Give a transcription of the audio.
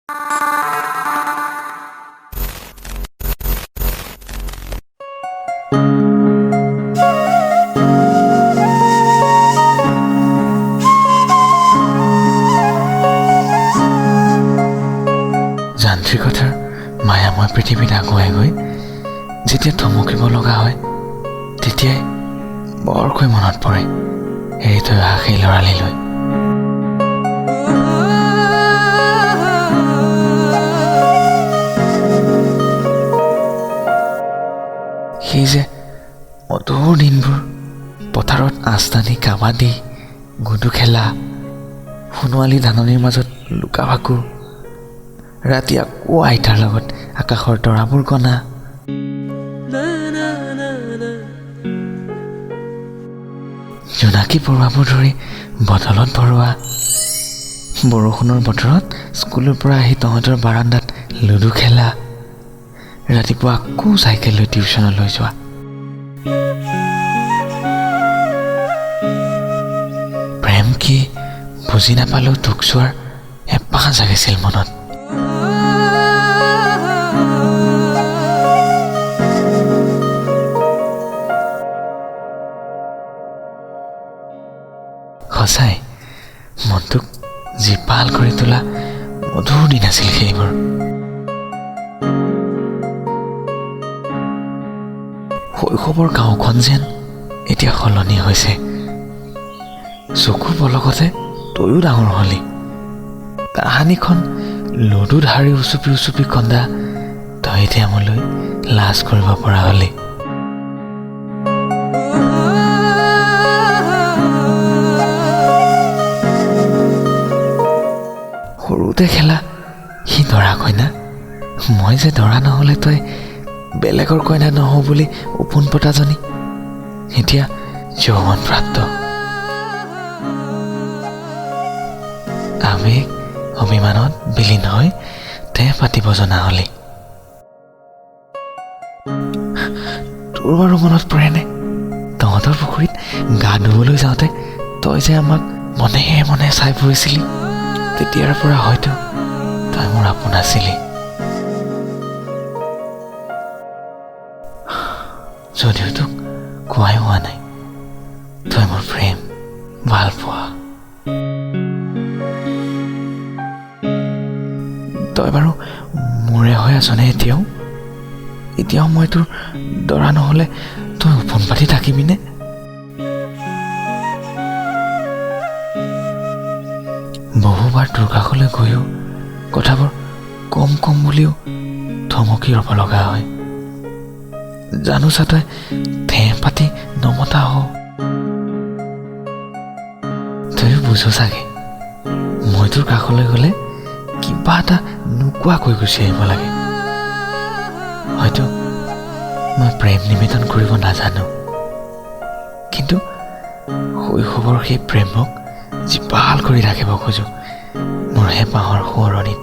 যান্ত্ৰিকতাৰ মায়াময় পৃথিৱীত আগুৱাই গৈ যেতিয়া থমকিব লগা হয়, তেতিয়াই বৰকৈ মনত পৰে এৰি থৈ অহা সেই ল'ৰালিলৈ। সেই যে মধুৰ দিনবোৰ, পথাৰত আঁচ টানি কাবাডী, গুডু খেলা, সোণোৱালী ধাননিৰ মাজত লুকা ভাকু, ৰাতি আকৌ আইতাৰ লগত আকাশৰ তৰাবোৰ গণা, জোনাকী পৰুৱাবোৰ ধৰি বটলত ভৰোৱা, বৰষুণৰ বতৰত স্কুলৰ পৰা আহি তহঁতৰ বাৰাণ্ডাত লুডু খেলা, ৰাতিপুৱা আকৌ চাইকেল লৈ টিউশ্যনলৈ যোৱা। প্ৰেম কি বুজি নাপালেও তোক চোৱাৰ হেঁপাহ জাগিছিল মনত। সঁচাই মনটোক জীপাল কৰি তোলা মধুৰ দিন আছিল সেইবোৰ। শৈশৱৰ গাঁওখন যেন এতিয়া সলনি হৈছে। চকুৰ পলকতে তয়ো ডাঙৰ হলি। কাহানীখন লুডুত হাৰি উচুপি উচুপি কন্দা তই এতিয়া মোলৈ লাজ কৰিব পৰা হলি। সৰুতে খেলা সি দৰা কইনা, মই যে দৰা নহ'লে তই বেলেগৰ কইনা নহওঁ বুলি ওপোন পতাজনী এতিয়া যৌৱনপ্ৰাপ্ত। আৱেগ অভিমানত বিলীন হৈ তে পাতিব জনা হলি। তোৰ বাৰু মনত পৰেনে তহঁতৰ পুখুৰীত গা ধুবলৈ যাওঁতে তই যে আমাক মনে মনে চাই ফুৰিছিলি? তেতিয়াৰ পৰা হয়তো তই মোৰ আপোন আছিলি। যদিও তোক কোৱাই হোৱা নাই, তই মোৰ প্ৰেম, ভালপোৱা। তই বাৰু মোৰে হৈ আছনে এতিয়াও? এতিয়াও মই তোৰ দৰা নহ'লে তই ওপন পাতি থাকিবিনে? বহুবাৰ তোৰ কাষলৈ গৈও কথাবোৰ কম কম বুলিও থমকি ৰ'ব লগা হয়। জানোচা তই ঠেহ পাতি নমতা হও। তয়ো বুজ চাগে, মই তোৰ কাষলৈ গ'লে কিবা এটা নোকোৱাকৈ গুচি আহিব লাগে। হয়তো মই প্ৰেম নিবেদন কৰিব নাজানো, কিন্তু শৈশৱৰ সেই প্ৰেমক জীপাল কৰি ৰাখিব খোজোঁ মোৰ হেঁপাহৰ সোঁৱৰণিত।